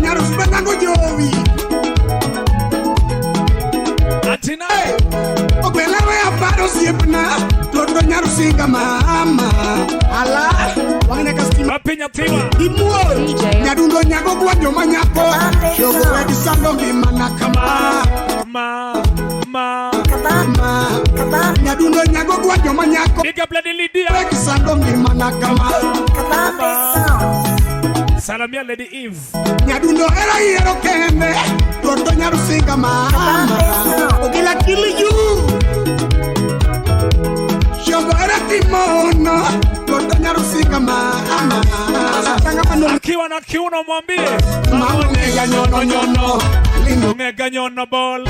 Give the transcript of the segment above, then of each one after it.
nyaro spendango jowi. Atina. Ogwela we aparo osiepna. Toto nyaro singa mama. Ala. Wang' nyaka stima. Wapi nyathiwa? Imuol. Nyadundo nyago gwanjo manyako. Jogo weg sando ngimana kama. Ma ma Ma. Nyadundo nyago gwanjo manyako. Big up Lady Lydia. Weg sando ngimana kama. Salamia Lady Eve. Nyadundo era yiero kende. Toto nyaro singa mama. Ogila kiliju. Jogo era kimono. Toto nyaro singa mama. Tanga mano. Akiwa na kiuno mwambie. Mama ngega nyono nyono. Lindo ngega nyono bol.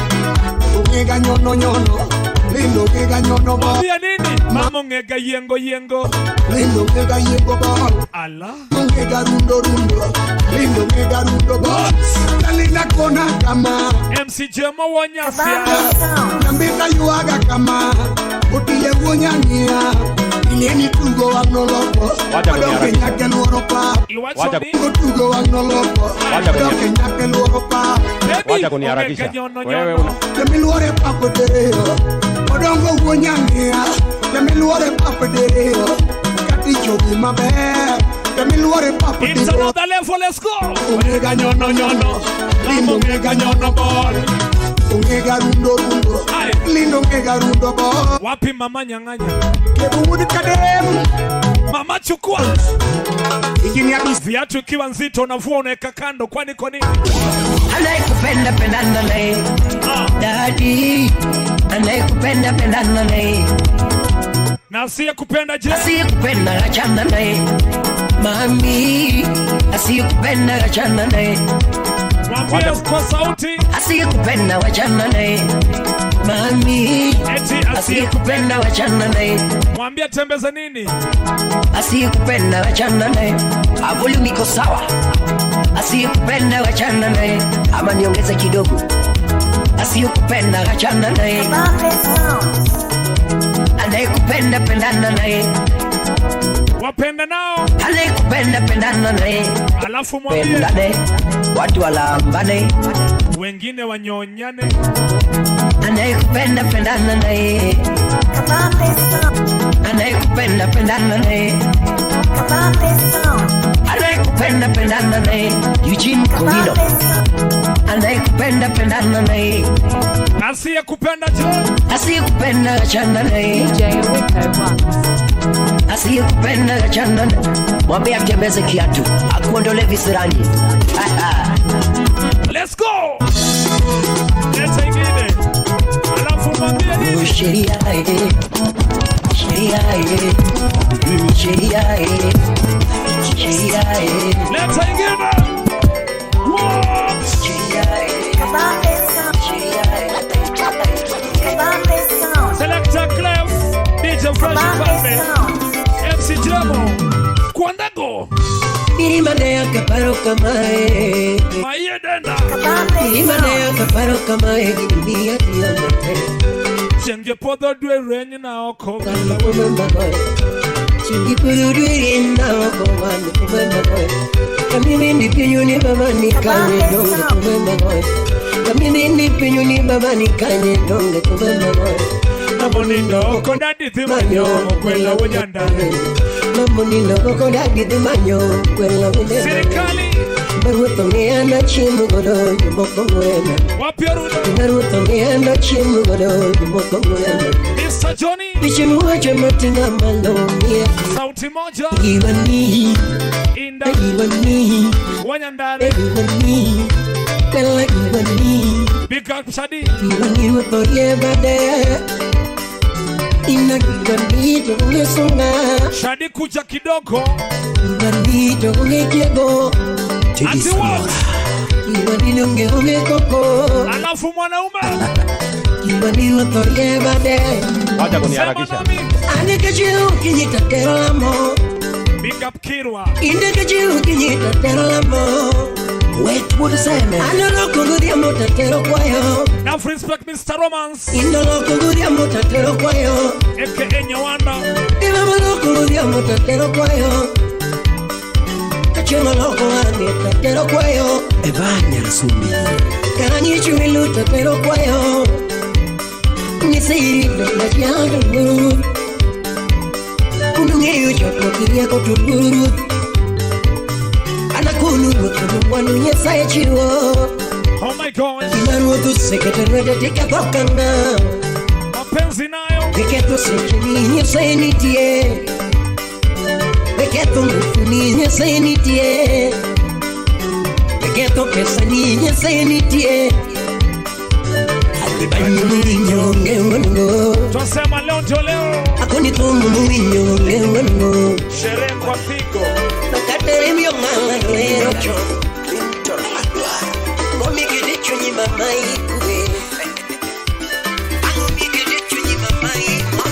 Ngega nyono nyono. Lindo ngega nyono bol. Mwambie nini? Mama ngega yengo yengo. Lindo ngega yengo bol. Ala. Ngega rundo rundo. Lindo ngega rundo bol. Talina kona kama. MC Jemo wanyasia. Nambita yuaga kama. Otiye wonyania. Ilieni tugo wang'noloko. Wadoke nyake luoro pa. Tugo wang'noloko. Wadoke nyake luoro pa. Wacha kuniharakisha. Wewe una Temiluore papo dereo. Odongo wonyania. Temiluore papo dereo. Katicho maber. Temiluore papo dereo. It's another level, let's go. Ongega nyono nyono. Lindo ngega nyono bol. Ongega rundo rundo. Lindo ngega rundo bol. Wapi mama nyang'anya? Kebu kadem. Mama chukua. Viatu ikiwa nzito unavua unaweka kando, kwani kwa nini? Anayekupenda pendana naye. Daddy, anayekupenda pendana naye. Na asiyekupenda je? Asiyekupenda achana naye. Mami, asiyekupenda achana naye. Mwambie kwa sauti. Asiyekupenda wachana naye. Mami, eti asiyekupenda wachana naye. Mwambie tembeza nini? Asiyekupenda wachana naye. Volume iko sawa. Asiyekupenda wachana naye. Ama niongeze kidogo. Asiyekupenda wachana naye. Anayekupenda pendana naye. Wapenda nao. Anayekupenda pendana naye. Alafu mwambie pendane. Watu walambane. Wengine wanyonyane. Anayekupenda pendana naye. Anayekupenda pendana naye. Anayekupenda pendana naye. Eugene Kowino. Anayekupenda pendana naye. Asiyekupenda je? Asiyekupenda achana naye. Asiyekupenda achana naye. Mwambie atembeze kiatu, akuondole visirani. Let's go. Leta ingine. Alafu mwambie nini? Sheria eh. Sheria eh. Sheria eh. Sheria eh. Leta ingine. What? Sheria eh. Sheria eh. Selector Clef, DJ Fresh Family, MC Jemo, Kwandago. Irimane akaparo kamae. Maye denda. Irimane akaparo kamae. Dunia tiamate. Chenje podho dwe renyi na oko. Chenje podho dwe renyi na oko. Kamimi ni pinyu ni baba ni kanye donge kumemba boy. Kamimi ni pinyu ni baba ni kanye donge kumemba boy. Mambo ni ndoko dadi thimanyo kwela wonyanda. Mambo ni ndoko dadi thimanyo kwela wonyanda. Serikali Baruto ngeana chimu godo jumoko ngwena. Wapi Aruda? Baruto ngeana chimu godo jumoko ngwena. Mr. Johnny Bichimu wache matinga malo mia. Sauti moja. Iwani Inda Iwani Wanyandare Iwani Kwela Iwani. Big up Shadi. Iwani waporie bade. Ina Iwani jonge songa. Shadi kuja kidogo. Iwani jonge kiego. Ati what? Iwani nonge onge koko. Alafu mwanaume. Iwani waporie bade. Wacha kuniharakisha. Anikejiu kinyita teramo. Big up Kirwa. Indekejiu kinyita teramo. Wait, what is that? I don't know kugudia motatero kwayo. Now respect Mr. Romance. Indolo kugudia motatero kwayo. AKA Nyawanda. Imamalo kugudia motatero kwayo. Chemoloko aneta tero kwayo Evanya Rasumbi Kanyi chumiluta tero kwayo Nisirindo na chiago Kunungeyo chotro kiriako tuturu Anakunu rutu mwanu nyesaye chiwo. Oh my God. Marutu sekete tika kokana. Mapenzi nayo. Beketo sekeni nyesaye nitie. Beketo ngufuni nyesaye nitie. Beketo pesa ni nyesaye nitie. Tosema leo ndio leo. Akoni tumu mwinyo ngewango. Sherehe kwa pigo. Nakatere mio mama rocho. Clinton Adwar. Ngomi gidicho ni mama ikwe. Ngomi gidicho ni mama ikwe.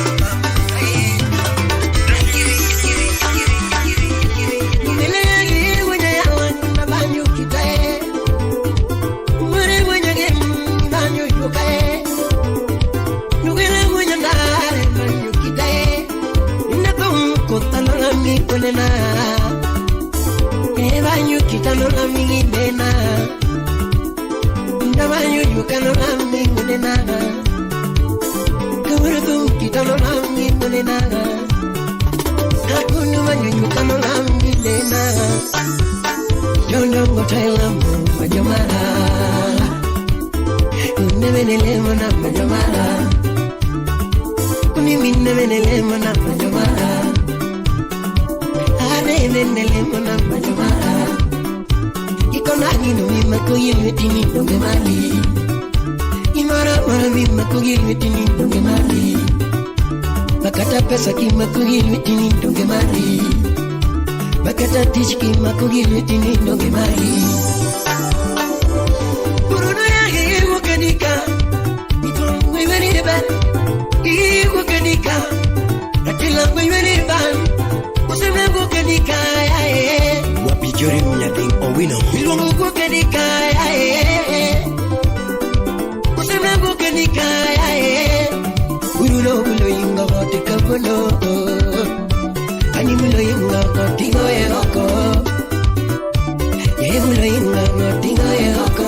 Nile wenye yawa mabanyu kitae. Mwere wenye gem banyu yukae. Nugele wenye ndare banyu kitae. Inakum kotanola mi konena. Banyu kitanola mi nena. Ndabanyu yukanola mi nena. Kamurutu kitanola mi nena. Hakunu banyu yukanola mi nena. Yondongo tailamu majomara. Nemenele na majomara. Mimi nemenele na majomara. Nenele na majomara. Ikona nino mima kuyilweti ni donge mali. Imara mara mima kuyilweti ni donge mali. Bakata pesa kima kuyilweti ni donge mali. Bakata tich kima kuyilweti ni donge mali. Buruno ya iwokanika. Itongwe wenireba. Iwokanika. Rakila wenireba. Usemlengo kenika ya Wapijori mnyading owino. Ilongo kenika ya Usemlengo kenika ya Urulo bulo inga gotika bulo. Ani bulo inga gotingo yoko. Ye bulo inga gotingo yoko.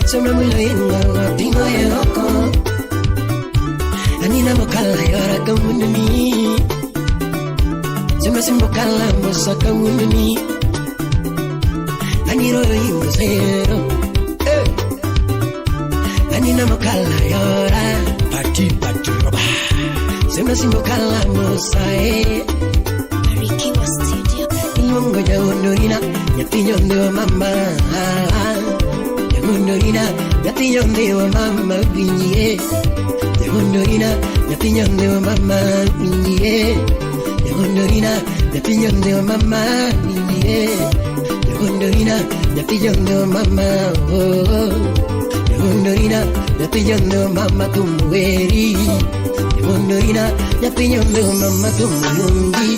Semla bulo inga gotingo yoko. Ani na mokala yora kamunani. Sema mosaka unani. Aniro ingosero. Anina mokala yora. Pati pati roba. Sema simbokala mosae. Barikiwa Studio. Ilongo ya ondorina, nyathi wa mama. Ya ondorina, nyathi wa mama binye. Ya ondorina, nyathi wa mama binye. Yagondorina, nyathi wa mama niye. Yagondorina, nyathi wa mama oh. Yagondorina, nyathi wa mama tumuweri. Yagondorina, nyathi wa mama tumuyungi.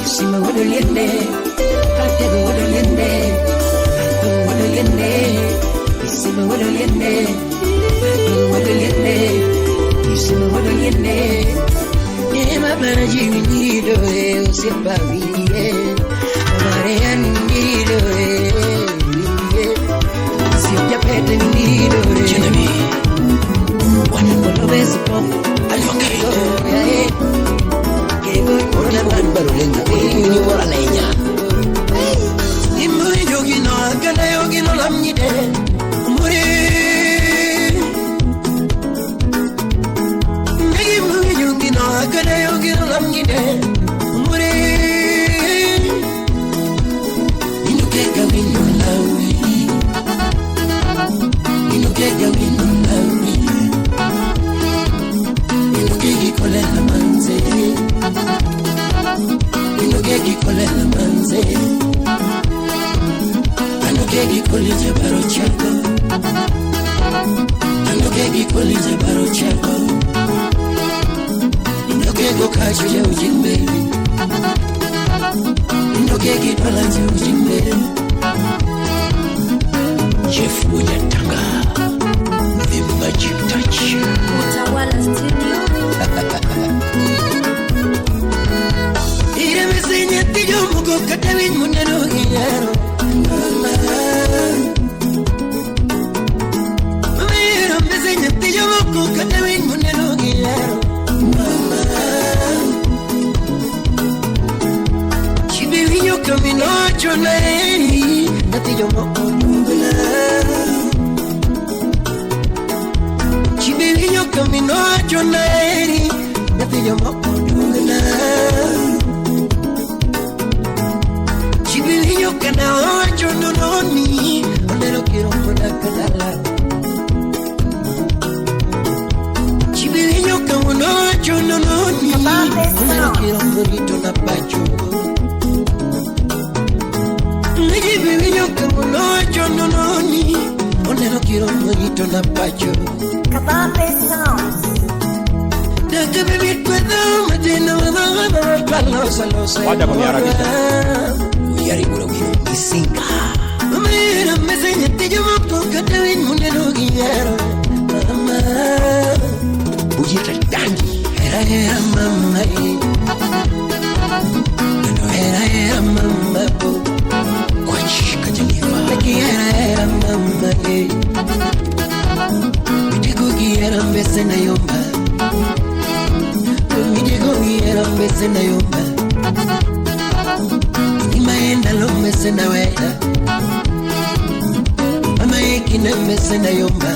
Sima wodoliende, kate wodoliende, kato wodoliende. Sima wodoliende, kato wodoliende. Sima wodoliende. Ema para jiminido e usepa viye. Mare andido e viye. Si pete nido e. Chenemi. Wana beso pom. Alwa eh. Que voy por la barbaro lengo. Ni wala lenya. Imu yogino agana yogino lamnide. Muri. Agana yogino lamnide. Muri. Inukega wino lawi. Inukega wino lawi. Inukegi kolela manze. Inukegi kolela manze. Anukegi kolije baro chako. Anukegi kolije baro chako. Inokego kacho ya ujimbe. Inokegi balance ujimbe. Jeff Munyatanga, The Magic Touch. Utawala Studio. Ire mesenye tiyo muko jomoko kata winy moneno gihero. Mama, mama ihero mbese nyathi jomoko kata winy moneno gihero. Mama, chibe winjo ka min owacho na eri nyathi jomoko dungna. Chibe winjo ka min owacho na eri nyathi jomoko dungna. Chibe winjo ka na owacho nononi oneno kirombo dak dala. Chibe winjo ka wuon owacho nononi oneno kirombo rito na pacho. Chibe winjo ka wuon owacho nononi oneno kirombo rito na pacho. Kabambe Sounds. Wacha kuniharakisha. Ujaribu wino misinga. Ujita dangi. Kwachi kajaliwa. Imaenda lo mbese na wena. Mama yekine mbese na yomba.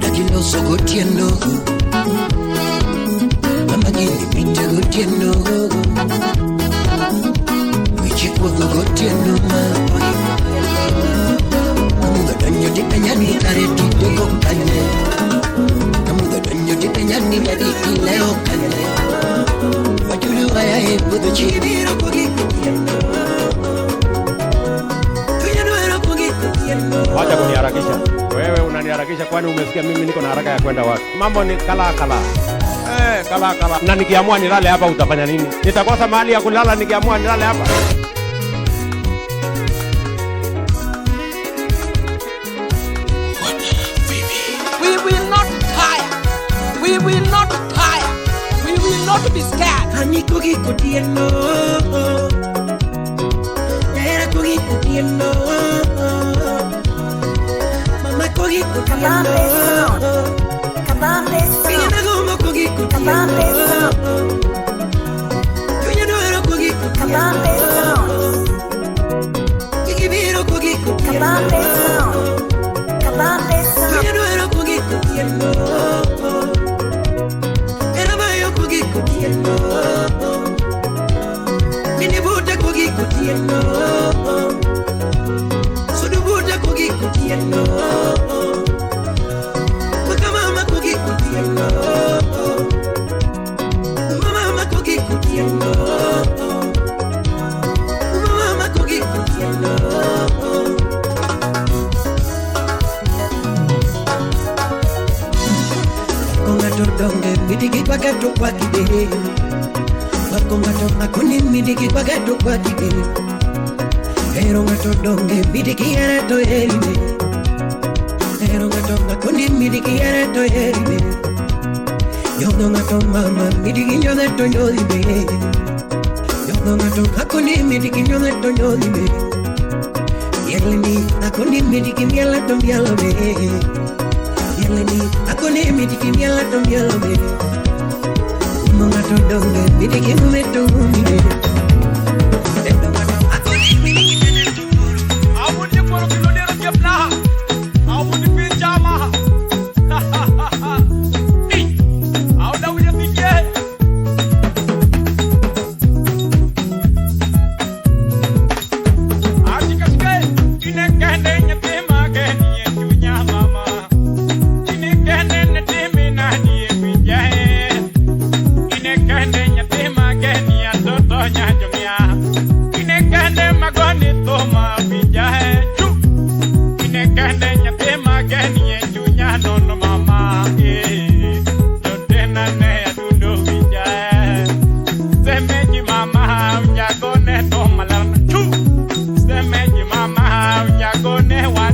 Dakiloso gotieno. Mama gini mite gotieno. Wichikuogo gotieno ma. Kamuga donjo tikanyani kareti dogo kanye. Kamuga donjo tikanyani dadiki leo kanye. Wachulu aya e budho chibiro kogi kotieno. Tunyano kogi kotieno. Wacha kuniharakisha. Wewe unaniharakisha kwani umesikia mimi niko na haraka ya kwenda wapi? Mambo ni kala kala. Kala kala. Na nikiamua nilale hapa utafanya nini? Nitakosa mahali ya kulala nikiamua nilale hapa. We will not tire. We will not tire. We will not be scared. Ani kogi kotieno. Era kogi kotieno. Mama kogi kotieno. Kabambe Sounds. Pinya gomo kogi kotieno. Kabambe Sounds. Chunya dwaro kogi kotieno. Kabambe Sounds. Kikibiro kogi kotieno. Kabambe Sounds. Kabambe Sounds. Chunya dwaro kogi kotieno. Era mayo kogi kotieno. Nini buta kogi kotieno. Sudu buta kogi kotieno. Maka mama kogi kotieno. Mama kogi kotieno. Mama kogi kotieno. Konga to donge midigi pagato kwa kide. Konga to makuni midigi pagato kwa kide. Ero ngato donge midigi era to erime. Ero ngato makuni midigi era to erime. Yodo ngato mama midigi nyode to nyodime. Yodo ngato makuni midigi nyode to nyodime. Yerleni akuni midigi miela to mielo be. Yerleni akuni midigi miela to mielo be. Umonga to donge midigi mumeto umide.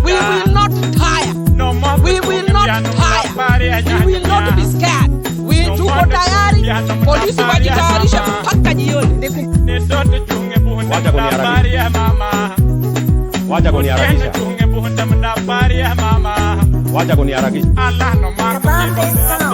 We will not tire. We will not tire. We will not be scared. We tuko tayari. Polisi wajitayarishe mpaka jioni. Wacha kuniharakisha. Wacha kuniharakisha. Wacha kuniharakisha. Kabambe Sound.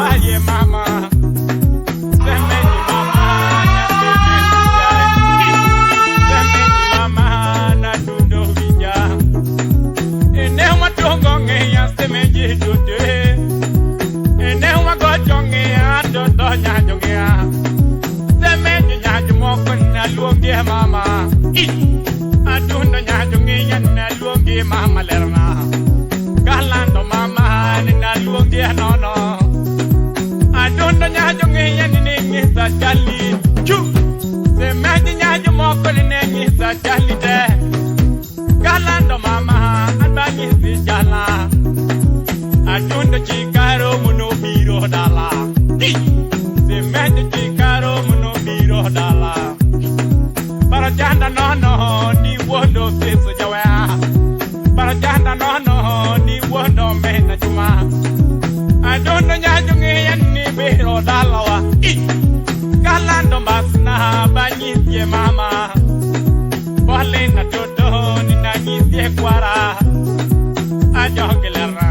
Mama, adundo nyajongi na luongi mama lerna galando mama na luongi nono adundo nyajongi ni ngisa chali chu se meji nyajo moko ni ngisa chali te galando mama anbanyi si chala adundo chikaro muno biro dala se meji chikaro muno biro dala. Parajanda no no ni wondo feso jawa. Parajanda no no ni wondo mena juma. Adondo nyajungi ni biro dalawa. Galando masna banyisie mama. Bole na toto ni nanyisie kwara. Ajogelera.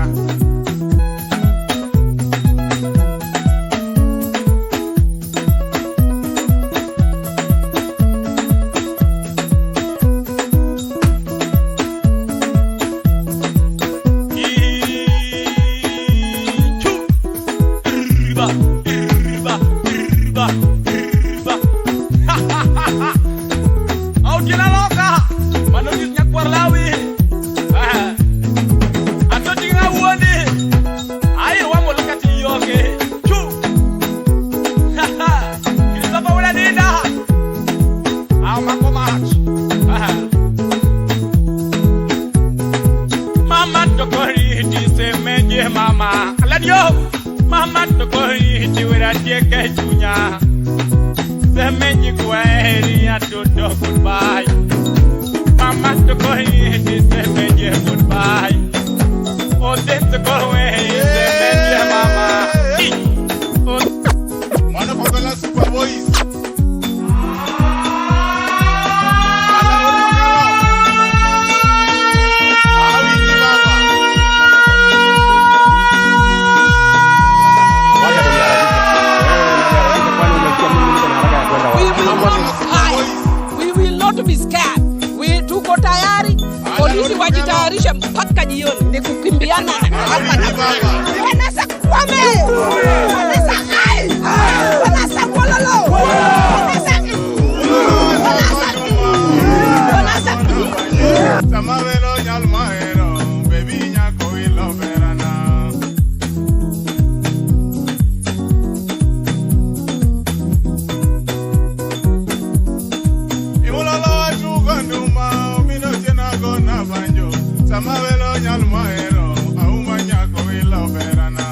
Wajitayarishe mpaka jioni ni kukimbiana hapa na pale. Wanasa kwame, wanasa ai, wanasa wololo, wanasa wanasa wanasa. Samavelo nyalmaero, baby nyako ilo verana. Imulala chuganduma, mino tena gona banjo. Samavelo nyalmaero, auma nyako ilo verana.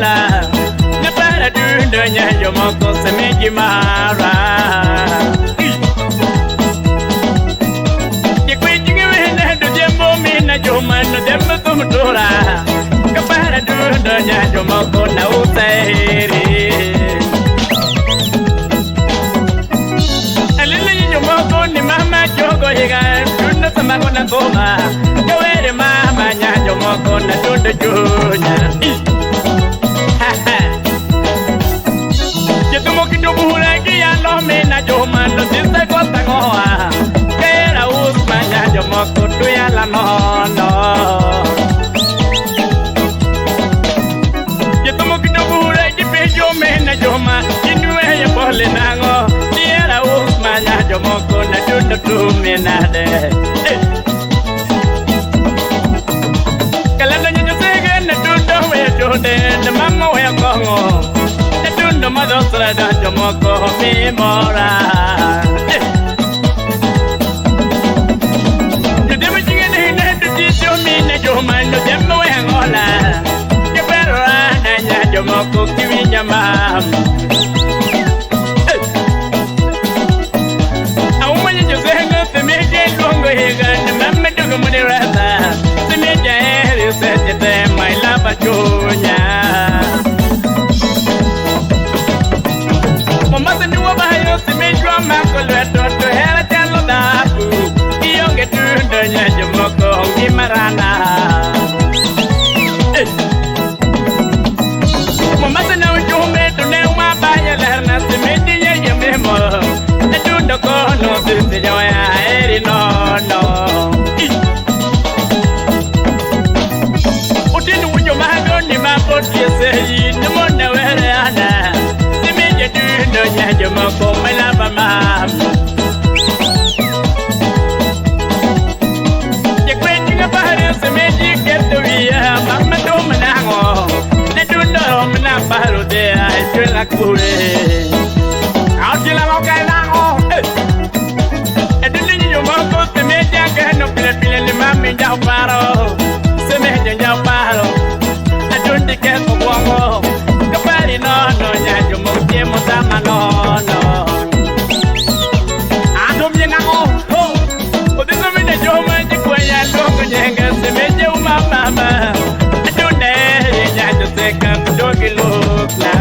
angola ne para dundo nyanjo moko semeji mara Jembo mina joma no jembo kumtura kapara dundo nyanjo moko na useri Alele nyo moko ni mama jogo higa dundo samago na goma Kawere mama nyanjo moko na dundo junya Ha ha Jetumo kidobuhura kia lo mina joma no sisa kota goa Kera usma nyanjo moko tuya la no no Jetumo kidobuhura kipejo mina joma Inue ya pole nango Tiera usma nyanjo moko na dundo tuminade Kalanda nyanjo sege na dundo we dunde na mama we kongo Na dundo madosra danjo moko mi mora Joma no jembo we angola Jebero na joma ko kiwinya mam Auma nyo senga semeje longo hega na mama dugo mune rasa semeje eri sete my love chunya Mama se nuwa bayo semeje ma kolwe to hera chalo dapu Ionge tundo nya jomoko ngimarana Mama se na ujume tune wa baya lerna semeje ye memo Tundo kono sisi joya eri no no Utinu ujo mago ni mapoti seyi ni mona were ana Semeje tundo nya jomoko melaba mam Semeji ketuia mama do manango ne dundo mana paro de ai la kure Autila mo kalango E dili yo moko semeji ke no pile pile ni mami ja paro semeji ja paro adundi ke ko bongo kapari no no nya yo mo tie mo tama no no Ando mi nango ho Odino mi ne yo ma ji kwaya longo nyenga semeje mama adune nya jo seka dogi lokla.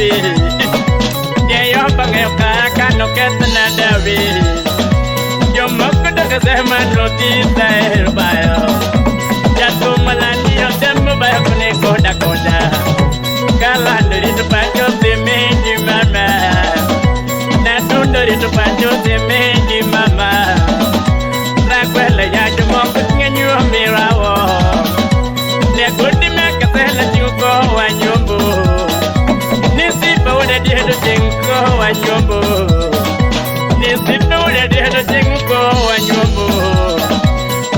dawi. Jeyo bangayo kaka no ketna dawi. Jomoko daga sema roti taer bayo. Jatu malani otemu bayo kune koda koda. Kalando rito pacho semeji mama. Natundo rito pacho semeji mama. Rakwele ya jomoko ngenyu mirawo. Ne gudi mekatela chuko wa nyombo. Nisipa wode diedo chenko wa nyombo. Nisipa wode diedo chenko wa nyombo.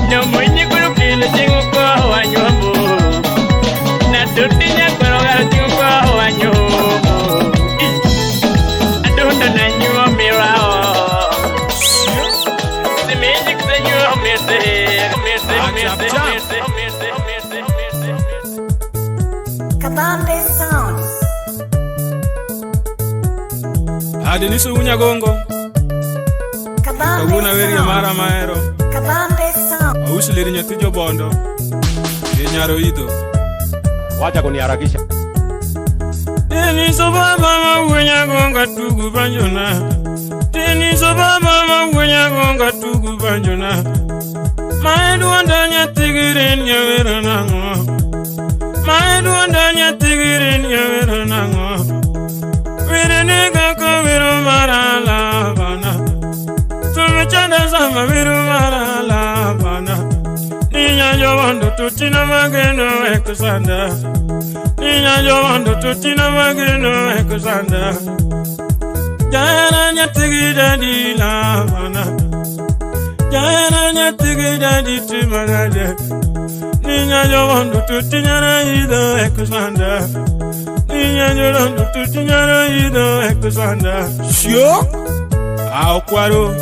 No munyi kuru kilo chenko wa nyombo. Na tuti nya koro ga chenko wa nyombo. Adundo na nyuo mirao. The magic se nyuo mese mese mese mese mese mese mese. Kabambe Sound. Adeniso Unyagongo. Kabambe Kawuono awerie Sound. mara mahero. Kabambe Sound. Auso ler nyathi jobondo. E nyaro idho. Wacha kuniharakisha. Deniso baba ma Unyagongo tugu banjona. Deniso baba ma Unyagongo tugu banjona. Maeduanda nyathi girin nyawero nang'o. Maeduanda nyathi girin nyawero nang'o. Were nega ko wero mara lavana. Tumechanda sama wero mara lavana. Ninya jowondo tutina mageno ekusanda. Ninya jowondo tutina mageno ekusanda. Jana nyathi dadi lavana. Jana nyathi dadi timanade. Ninya jowondo tutina ido ekusanda. Ninya jowondo tutina ido ekusanda. Sio? Aokwaro.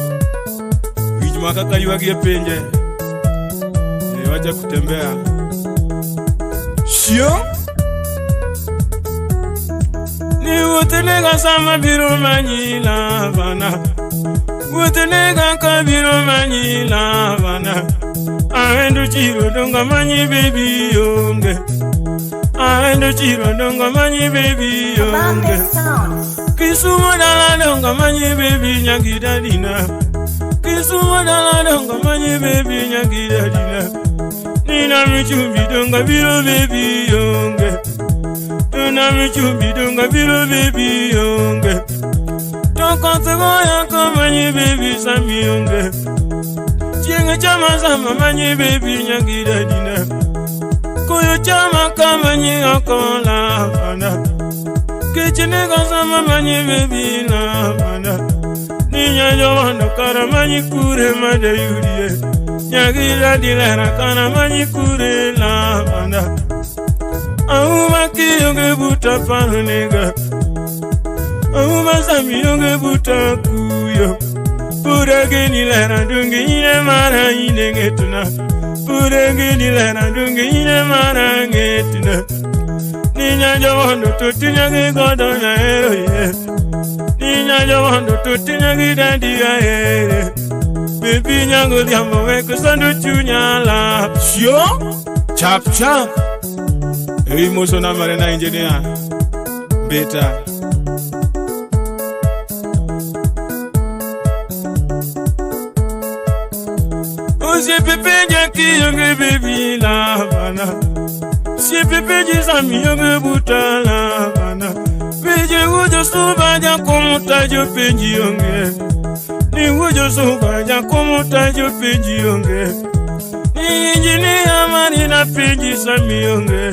Winj ma kaka ywagi e pinje. E wacha kutembea. Sio? Ni wuoth sama biro manyi lavana. Wuoth nega ka biro manyi lavana. Aendo chiro dongo manyi baby onge. Aendo chiro dongo manyi baby Kabambe onge. Sound. Kisumu dala dongo manyi baby nyagida dina. Kisumu dala dongo manyi baby nyagida dina. Nina michumbi dongo biro baby onge. Nina michumbi dongo biro baby onge. Toko tego yako manyi baby sami onge. Chienge chama sama manyi baby nyagida dina. Kuyo chama kama nyi okola bana. Kichine sama manyi baby la bana. Ninya jowondo kara manyi kure made yurie. Nyagida dilera kara manyi kure la bana. Auma kiyonge buta panunega. Auma sami yonge buta kuyo. Purage ni lera dungi ine mara ine ngetuna. Purage ni lera dungi ine mara ngetuna. Ninya jowondo tutinya gi godo na ero ye. Ninya jowondo tutinya gi dadi aere. Baby nyango dhiambo weko sando chunya la. Sio? Chap chap. Ewi moso na marena engineer. Beta. Osiepe jaki yonge baby la bana. Osiepe jisami yonge buta la bana. Beje wujo suba ja komuta jo penji yonge. Ni wujo suba ja komuta jo penji yonge. Ni engineer mani na penji sami yonge.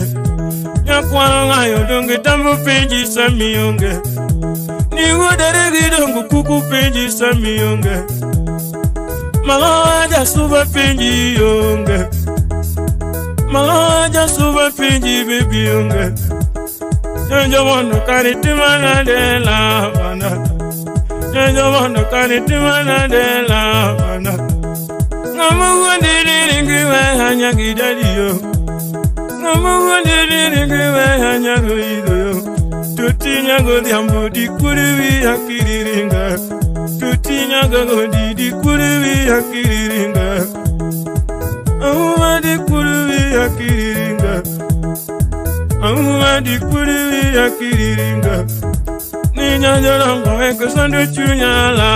Nyakwaro ngayo donge tambo penji sami yonge. Ni wodere gidongo kuku penji sami yonge. Malaja suba penji yonge. Malaja suba penji baby yonge. Nyanjo wondo kari timana de la bana. Nyanjo wondo kari timana de la bana. Ngamu wonde ringi we hanya gidadi yo. Ngamu wonde ringi we hanya goido yo. Tuti nyango diambo di kuriwi akiriringa. Tuti nyango di di kuriwi akiriringa. Auma di kuriwi akiriringa. Auma di kuriwi akiriringa. Nyajodongo weko sando chunya la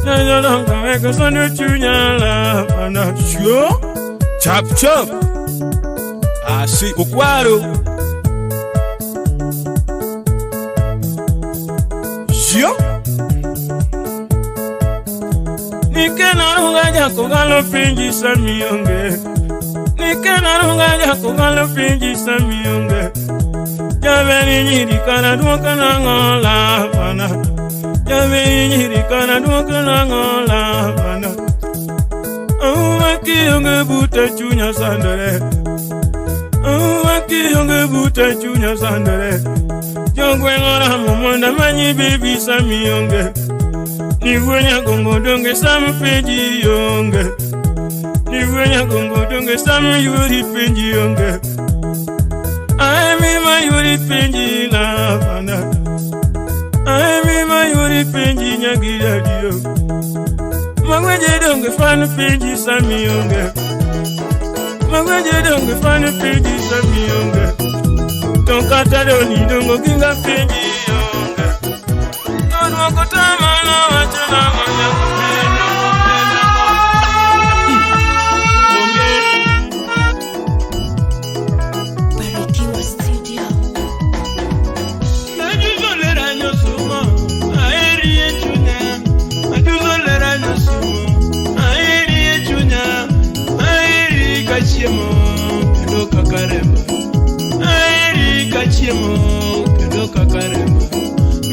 Nyajodongo weko sando chunya la Sure. Chop chop. Asi ukwaro. Sure. Nikena runga jako galo pinji samionge. Nikena runga jako galo pinji samionge. Javeni nyiri kana duoka na ngola bana. Javeni nyiri kana duoka na ngola bana. Awa kiyonge buta chunya sandere. Awa kiyonge buta chunya sandere. Jongwe ngora momonda manyi baby samionge. Niwenya gongo donge sam peji yonge. Niwenya gongo donge sam yuri peji yonge. Ai ma yuri peji la bana. Ai ma yuri peji nyagira dio. Magweje donge fan peji sam yonge. Magweje donge fan peji sam yonge. Tonkata doni dongo kinga peji yonge. Nonwa kotama na wachana manya kupenda. Barikiwa Studio. Najuzolera nyosumo, aeri echunya. Najuzolera nyosumo, aeri echunya. Aeri kachiemo, kendo kakaremba. Aeri kachiemo, kendo kakaremba.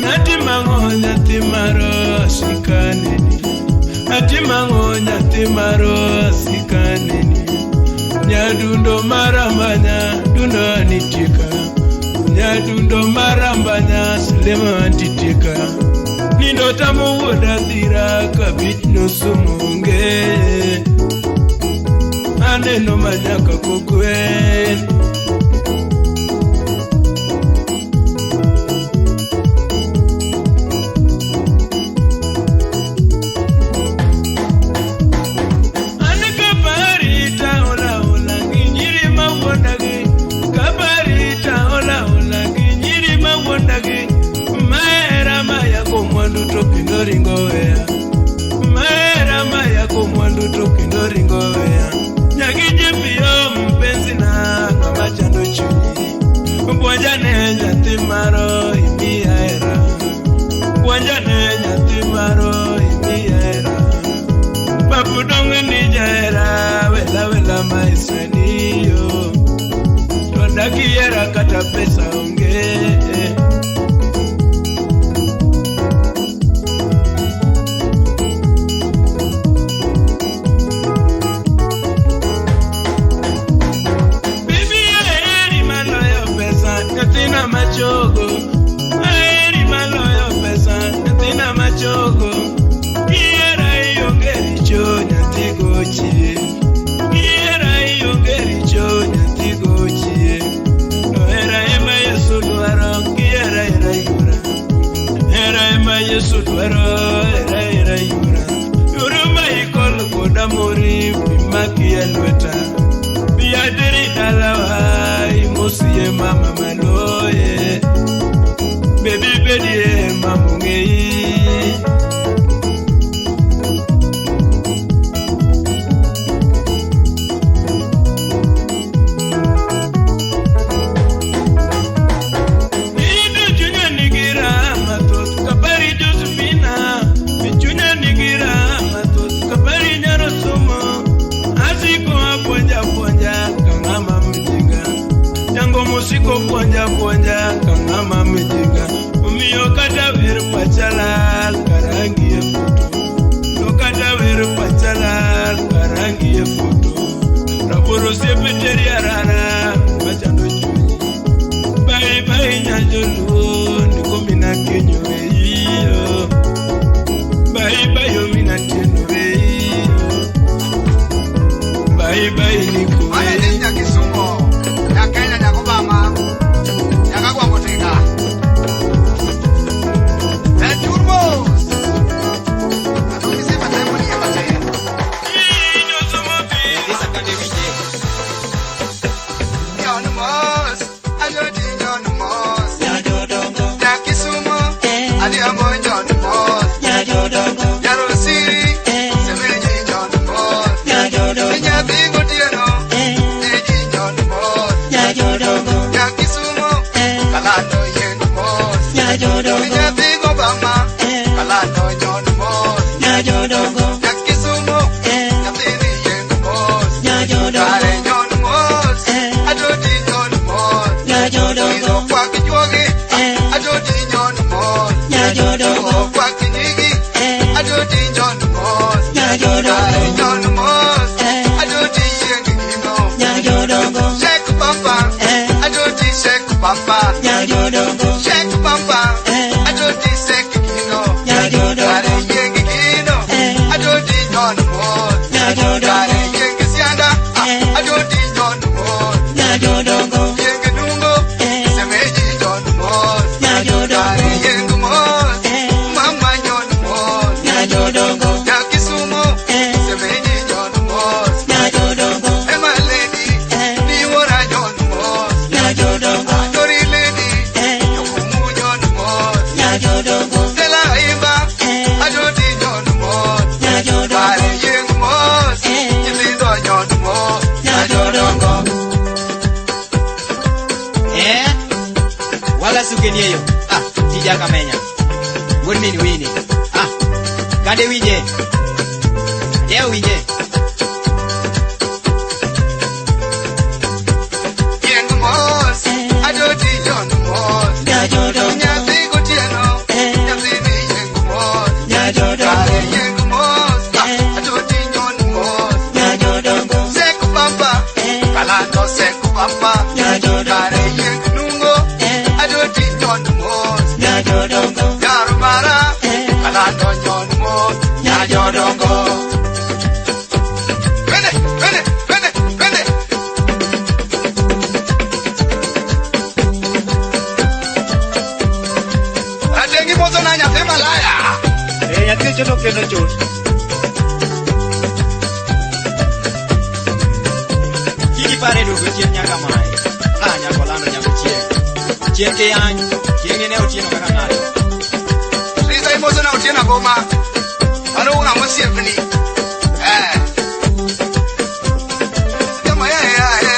Natimango nyatimaro sikaneni. Natimango nyatimaro sikaneni. Nyadundo marambanya dundo anitika. Nyadundo marambanya silema antitika. Nindo tamu wuoda dhira kabich nosumonge. Aneno manyaka kogwen. Kata pesa onge. Bibi aheri maloyo pesa nyathina machogo. Aheri maloyo pesa nyathina machogo. Ihera ionge richo nyathi gochie. Ihera ionge richo nyathi gochie. Yesu dwaro era era yura. Yura ikol koda mori bimaki elweta. Biadiri dalawa imusiye mama maloye. Baby bedie mamungei. Musiko puonja puonja kang'ama mijinga. Omiyo kata wer pachalal karangi e foto. To kata wer pachalal karangi e foto. Raboro osiepe teri arara machando chunyi. Bai bai nyajoluo ndiko mina kenyo eiyo. Bai bai omina tieno eiyo. Bai bai niko eiyo. Yeyo. Ah, tija kamenya. Wuod min wini. Ah, kande winje. Jeo winje. Yeng mos, adoti yon mos. Nyathi gotieno, nyathi ni yeng mos. Kare yeng mos, adoti yon mos. Seku papa, kalando seku papa. Kare yeng nungo, adoti yon mos. Yarumara, kalando yon mos. Nyajodongo. Vene, vene, vene, vene. Ratengi mozo na nyathi malaya. Nyathi choto kendo chot. Kiki pare duogo chien nyaka mae. Ah, nyako lando nyako chieng. Chieng kiyany, chieng ine otieno kaka ng'ato. Rita imozo na otieno goma. Ano una mosiepni. Eh. Ademo ya ya ya.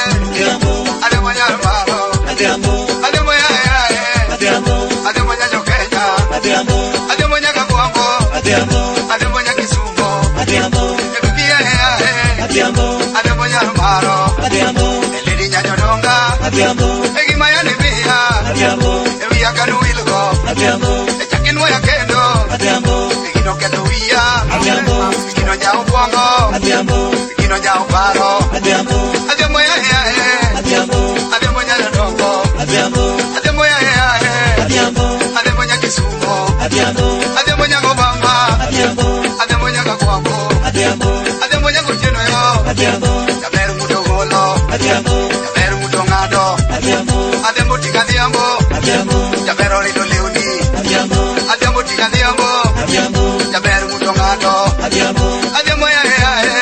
Ademo ya maro. Ademo ya ya ya. Ademo ya Jokenya. Ademo ya Kabuambo. Ademo ya Kisumo. Ebibi ya ya ya. Ademo ya maro. Eliri nyanyodonga. Egima ya nibia. Ewiya kanu ilgo. Echakinwa ya kendo. Egino kendo wiya. Egino nyao bwango. Egino nyao paro. Ademo ya ya ya. Ademo nyanyodongo. Ademo ya ya ya. Ademo ya Kisumo. Ademo ya Gobamba. Ademo ya Kabuambo. Ademo ya Gotieno yo. Jaber mudogolo. Jaber mudongado. Ademo tigadhiambo. Jaber orido lewni. Ademo tigadhiambo. Jaber mudongado. Ademo ya ya ya.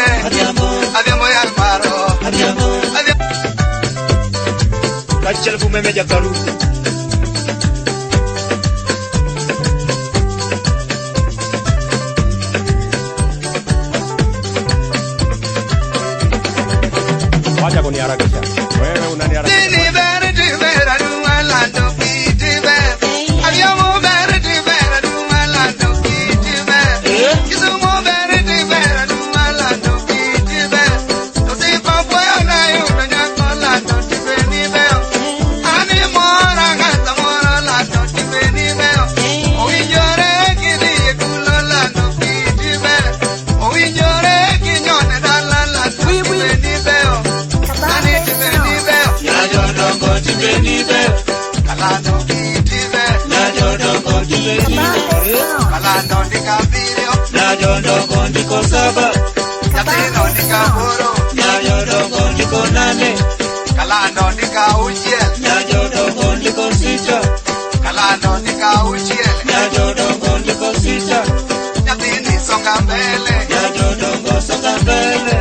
Ademo ya maro. Kachiel kumeme jakaru. Wacha kuniharakisha. Wewe unaniharakisha. Dini bere di bere du kiti bere. Adiamo bere di bere du kiti bere. Kisumu bere di bere du kiti bere. Tosi papua na yo na nyako lando tibe ni bere. Ani mora ngata mora lando tibe ni bere. Owinjore kidhi e kulo lando kiti bere. Owinjore kinyone dala lando tibe ni bere. Ani tibe ni bere. Nyajodongo tibe ni bere. Kalando kiti bere. Nyajodongo tibe ni bere. Kalando ndikabirio. Nyajodongo ndiko saba. Nyathino ndikaboro. Nyajodongo ndiko nane. Kalando ndikauchiel. Nyajodongo ndiko sita. Kalando ndikauchiel. Nyajodongo ndiko sita. Nyathini songa mbele. Nyajodongo songa mbele.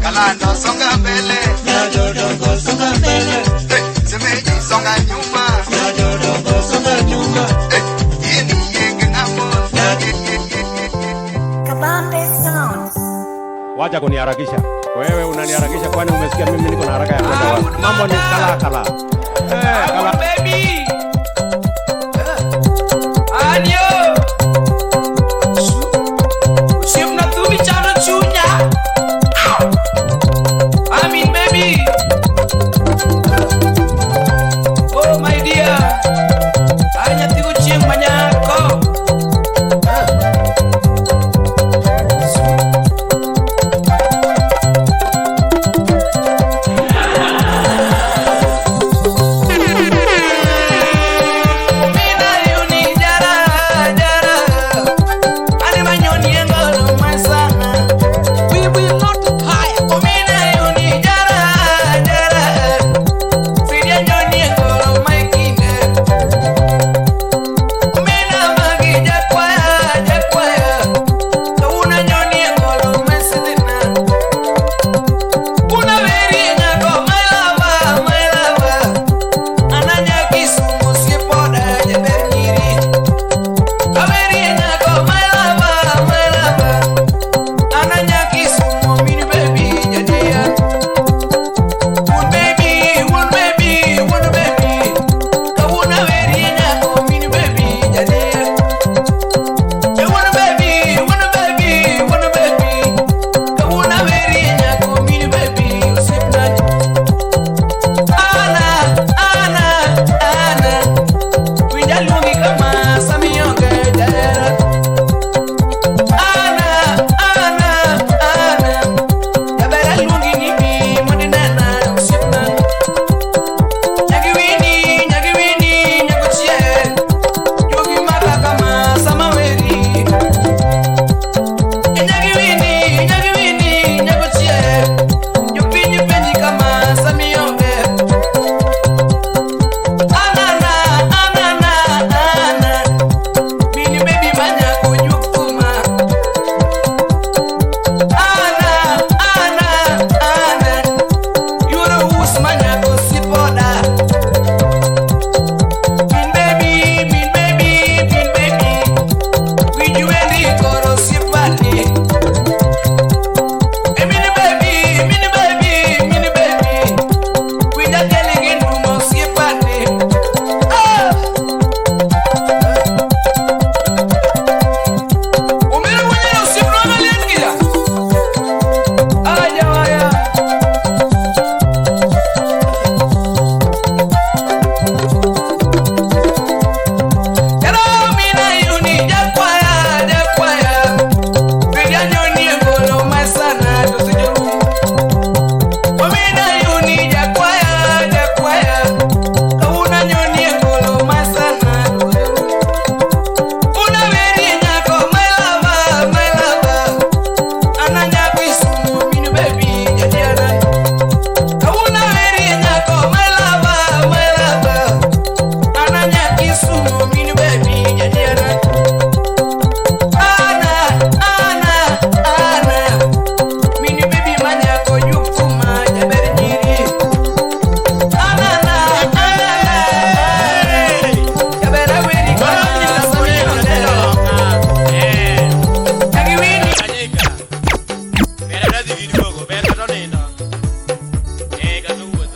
Kalando songa mbele. Nyajodongo songa mbele. Hey, semeji songa nyuma. Nyajodongo songa nyuma. Hey, yeni yenge ngamo. Kabambe Sounds. Wacha kuniharakisha. Wewe unaniharakisha kwani umesikia mimi niko na haraka ya kwenda wapi? Mambo ni kala kala. Kala. Baby. Anyo. Usiep na thumi chando chunya. I mean baby. Oh my dear. Ay nyathi go chieng' manyako.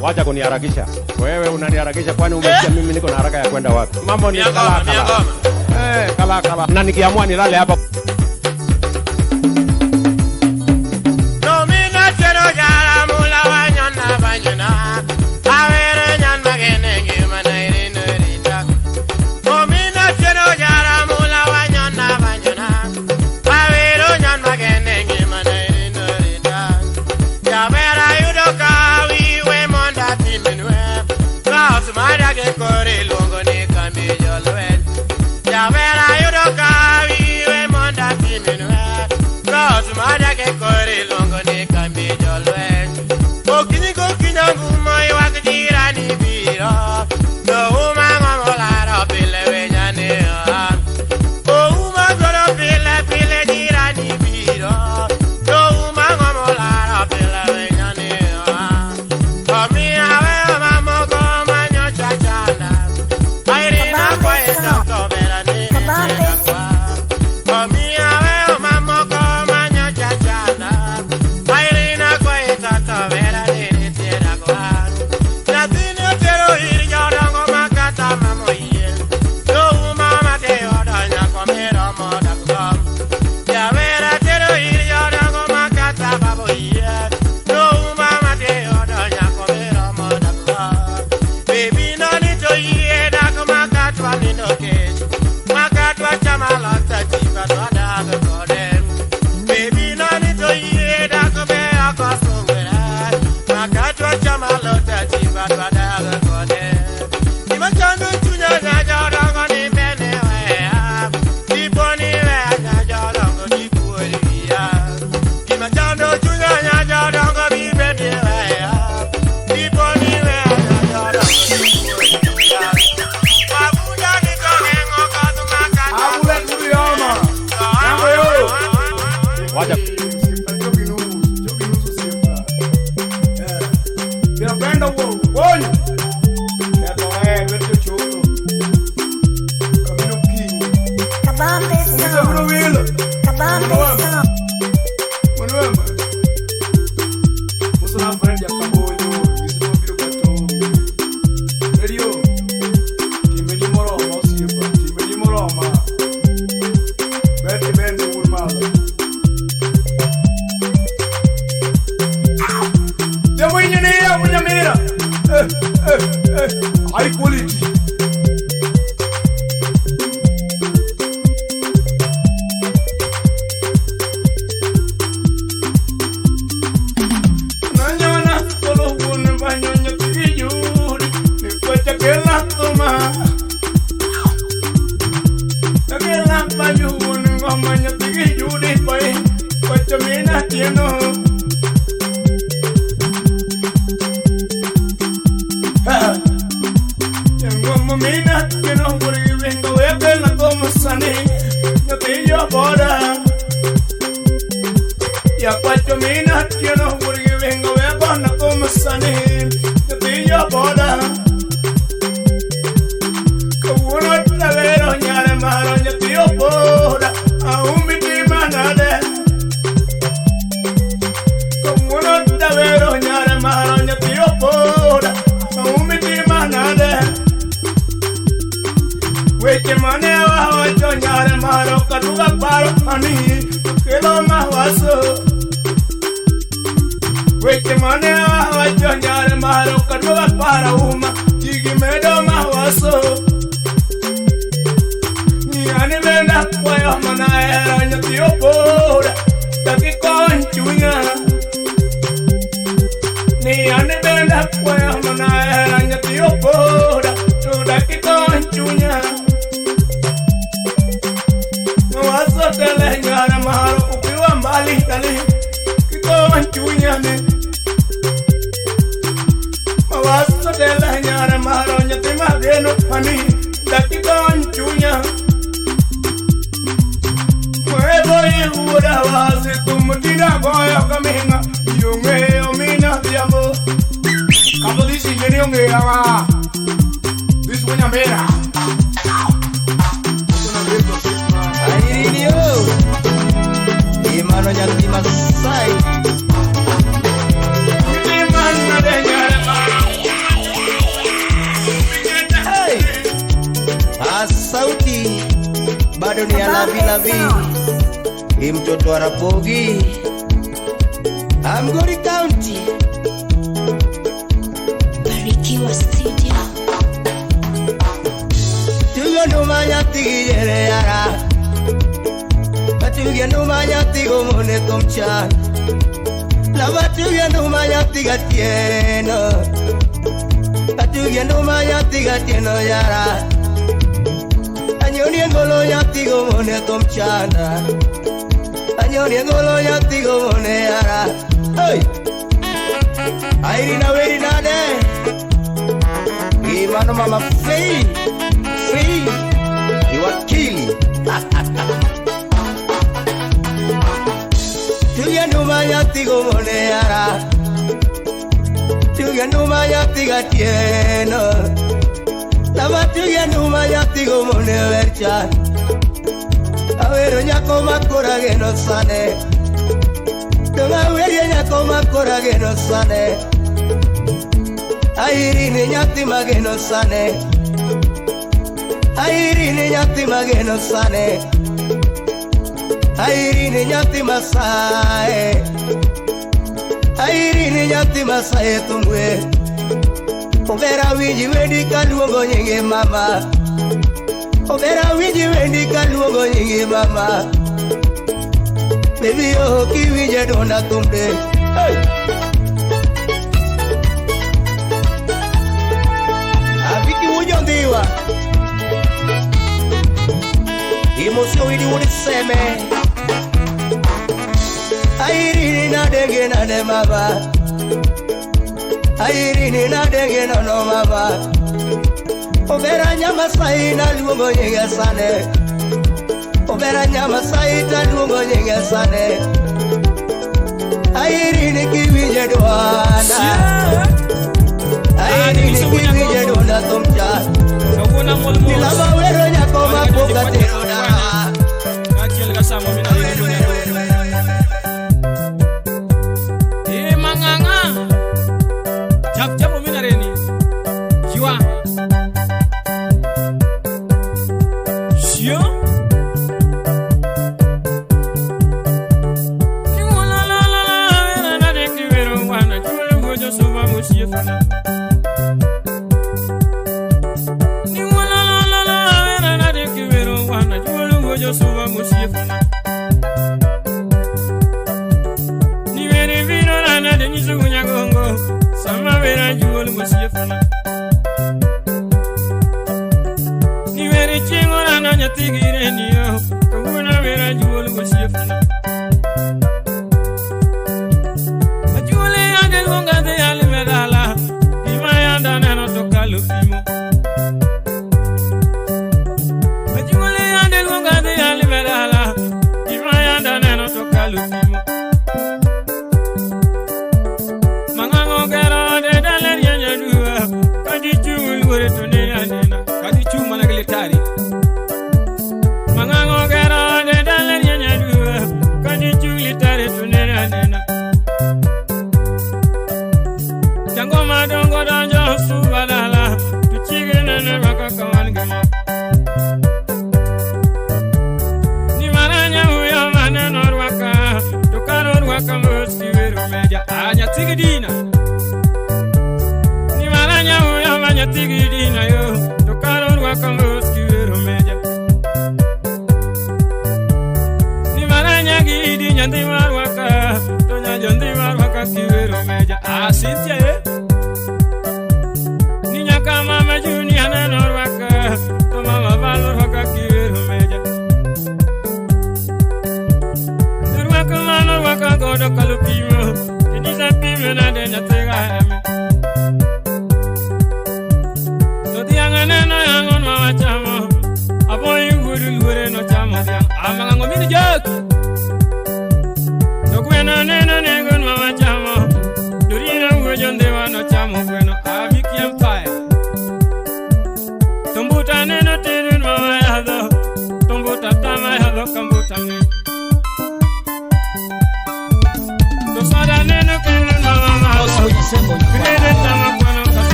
Wacha kuniharakisha. Wewe unaniharakisha kwani umesikia mimi niko na haraka ya kwenda wapi? Mambo ni kala kala. Kala kala. Na nikiamua nilale hapa. Mano nyathi Masai. Bado ni alavi lavi. Hii mtoto wa Rapogi. Amgori County. Barikiwa Studio. Tuyo numanya tigere yara. Tuyo numanya tigo mone tomcha. Lava tuyo numanya tigatieno. Tuyo numanya tigatieno yara. Anyoni ngolo ya tigo mone tomchana. Anyoni ngolo ya tigo mone yara. Hey! Airina werina de. Imano mama free. Free. Iwakili. Tuya numa ya tigo mone yara. Tuya numa ya tigatieno. Lava tuya numa ya tigo mone vercha. Awero nyako makora geno sane. Toma werie nyako makora geno sane. Airini nyati mageno sane. Airini nyati mageno sane. Airini nyati masae. Airini nyati masae tumwe. Obera winji wendi kaluongo nyinge mama. Obera winji wendi kaluongo nyinge mama. Baby oh kiwinje dona tumbe. Hey! Aviki wujo ndiwa. Imosio widi wudi seme. Airini na denge na de mama. Airini na denge no no mama. Obera nyama sai na luongo nyinge sane. Obera nyama sai ta luongo nyinge sane. Airini kiwinje dwana. Airini kiwinje dwana tomcha. Nilaba wero nyako mapoka tero na.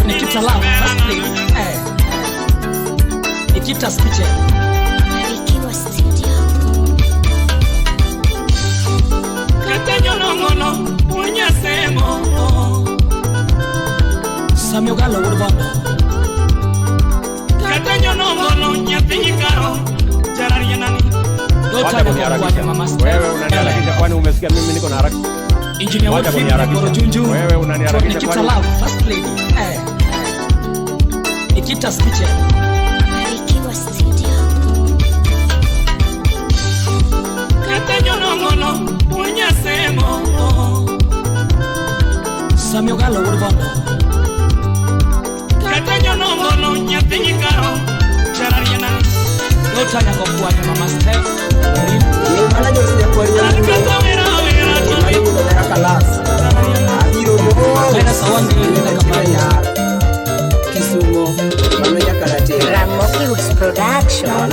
Nikita Love, first lady. Nikita's Kitchen. Barikiwa Studio. Samuel Galo Urbondo. Wacha kuniharakisha. Wewe unaniharakisha kwani umesikia mimi niko na haraka? Engineer Wacha Wilfred kuniharakisha. Gorojunju. Wewe unaniharakisha Nikita kwani Love, first lady. Nikita's Kitchen. Barikiwa Studio. Samuel Galo Urbondo. Dota Nyagokwanya Mama Steph. Tena Sawandi na Kamari. Kisumo mano nyaka rateng. Ramogi Production.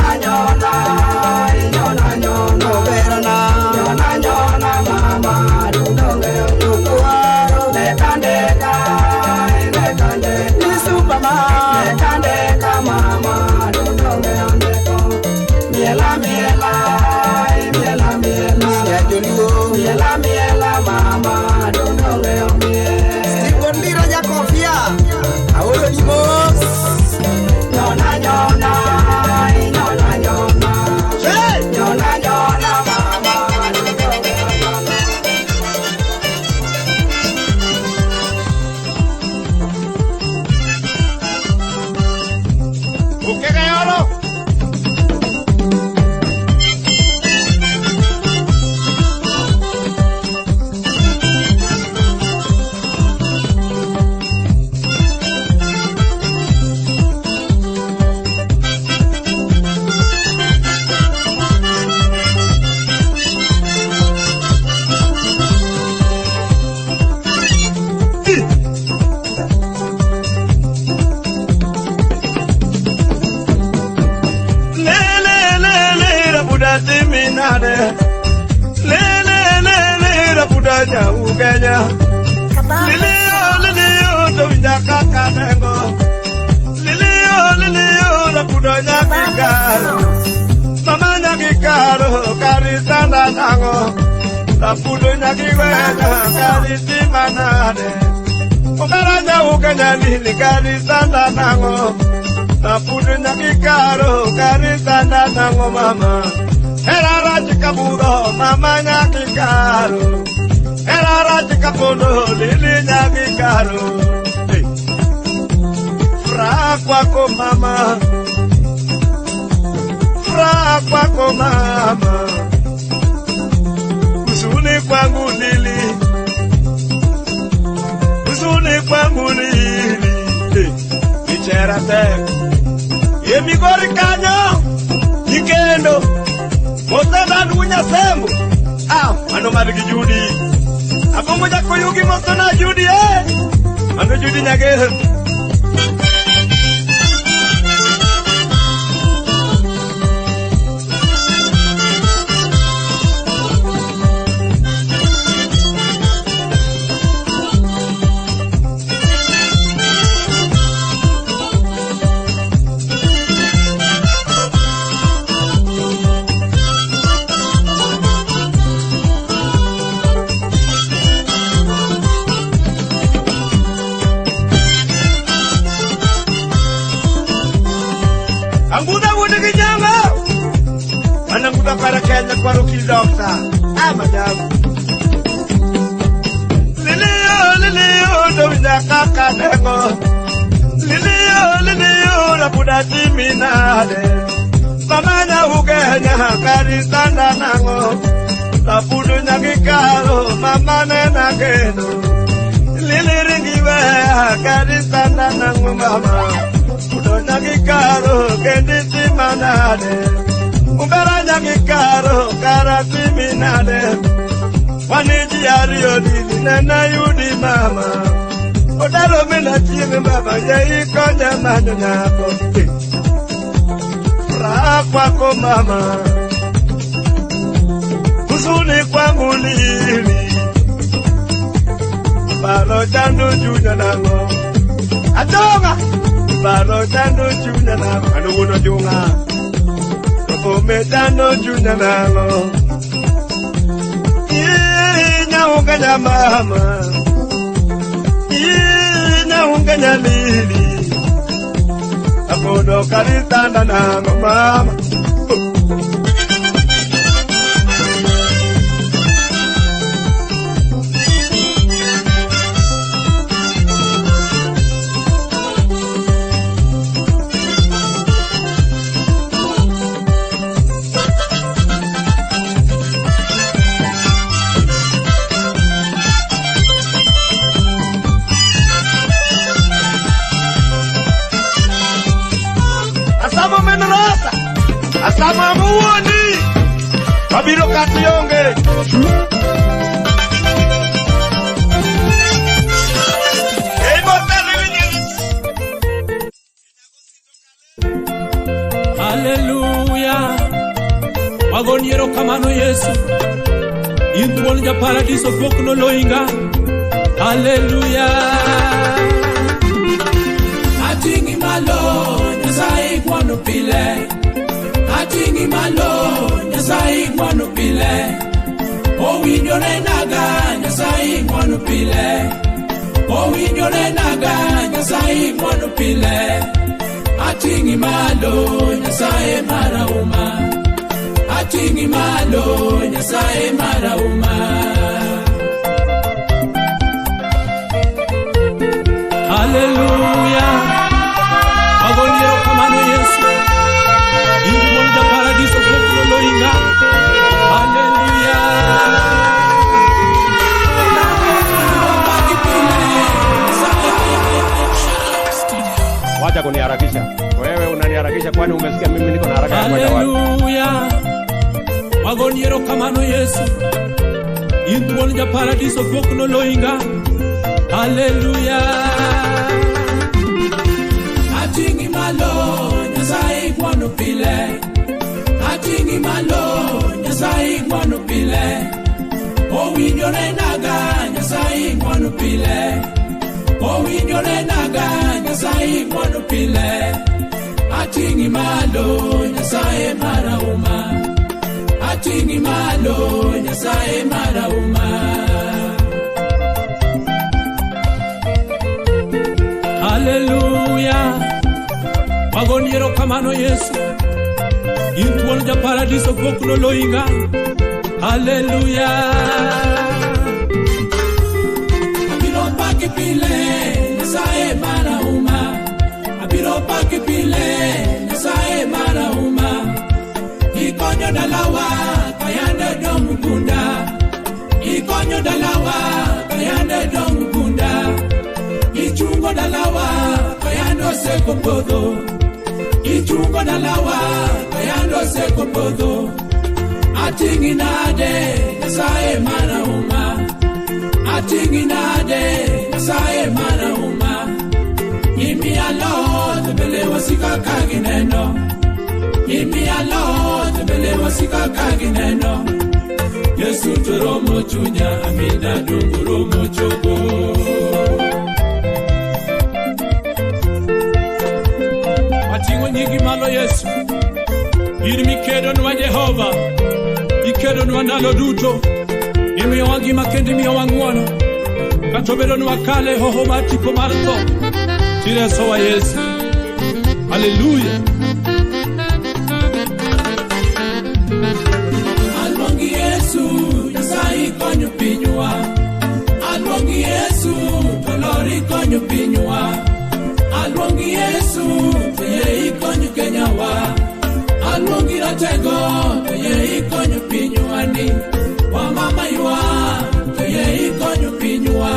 Atonga Baro chando chunya na Ano wuno junga Tofome chando chunya na Nyaunga nya mama Nyaunga nya lili Apodo karitanda na mama. Asama muoni Babiro kati yonge. Haleluya Wagoniero kamano Yesu Intuon ja paradiso pok noloinga. Haleluya Atingi malo Nyasaye gwano pile. Atingi malo Nyasaye gwano pile. Owinjore naga Nyasaye gwano pile. Owinjore naga Nyasaye gwano pile. Atingi malo Nyasaye marauma. Atingi malo Nyasaye marauma. Haleluya Agoniero kamano Yesu Intuon ja paradiso pok noloinga. Haleluya Wacha kuniharakisha. Wewe unaniharakisha kwani umesikia mimi niko na haraka ya kwenda wapi? Haleluya Wagoniero kamano Yesu Intuon ja paradiso pok noloinga. Haleluya Atingi malo Nyasaye gwano pile. Atingi malo Nyasaye gwano pile. Owinjore naga Nyasaye gwano pile. Owinjore naga Nyasaye gwano pile. Atingi malo Nyasaye marauma. Atingi malo Nyasaye marauma. Haleluya Wagoniero kamano Yesu Intuon ja paradiso pok noloinga. Haleluya Abiro paki pile Nyasaye marauma. Abiro paki pile Nyasaye marauma. Ikonyo dalawa kayande dong gunda. Ikonyo dalawa kayande dong gunda. Ichungo dalawa kayando seko podho. Ichungo dalawa kayando seko podho. Atingi nade Nyasaye marauma. Atingi nade Nyasaye marauma. Imiya lot bele wasika kagineno. Imiya lot bele wasika kagineno. Yesu toromo chunya amina dunguro chogo. Wating'o nyingi malo Yesu In mikedonwa Jehova Ikedonwa ndalo duto Imiyowa ngima kendo imiyowa ng'wono Kata obedonwa kale hoho mar tipo mar tho Tiresowa Yesu. Haleluya Aluongi Yesu Nyasaye konyo pinywa. Aluongi Yesu to lori konyo pinywa. Aluongi Yesu to yie ikonyo Kenyawa. Aluongi ratego to yie ikonyo pinywa ni. Wamama ywa to yie ikonyo pinywa.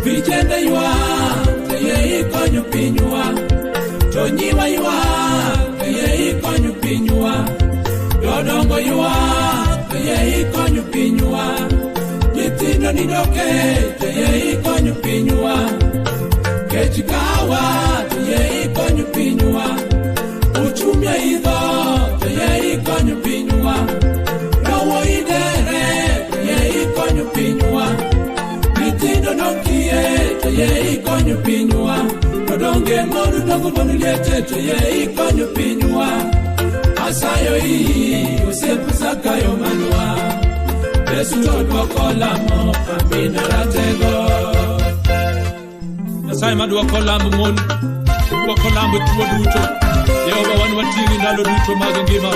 Vijende ywa to yie ikonyo pinywa. To nyiwa ywa to yie ikonyo pinywa. Jodongo ywa to yie ikonyo pinywa. Nyithindo nidoke to yie ikonyo pinywa. Kech kawa to yie ikonyo pinywa. Uchumi idho to yie ikonyo pinywa. Lowo idere to yie ikonyo pinywa. Nyithindo nokie to yie ikonyo pinywa. Donge mon dongo mon liete to ye ikonyo pinywa. Asayo ii osiep Zakayo manwa. Yesu to dwoko lamo amina ratego. Nyasaye madwoko lamb mon, dwoko lamb tuo duto. Jehova wan wating'i ndalo duto mag ngima.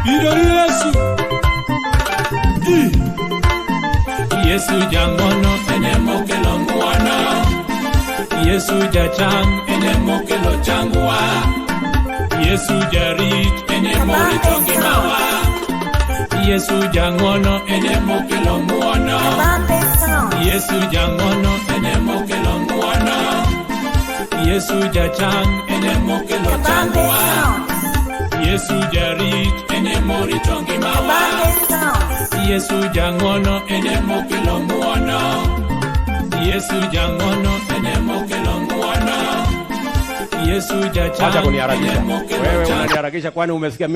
Bidori Yesu. Yesu jang'wono ene mokelo ng'wono. Yesu jachang ene mokelo changwa. Yesu jarit ene morito ngimawa. Yesu jang'wono ene mokelo ng'wono. Yesu jang'wono ene mokelo ng'wono. Yesu jachang ene mokelo changwa. Yesu jarit ene morito ngimawa. Yesu jang'wono ene mokelo ng'wono. Yesu jang'wono ene mokelo ng'wono. Yesu jachang Acha kuniharakisha. ene mokelo Wewe changwa. unaniharakisha kwani umesikia mimi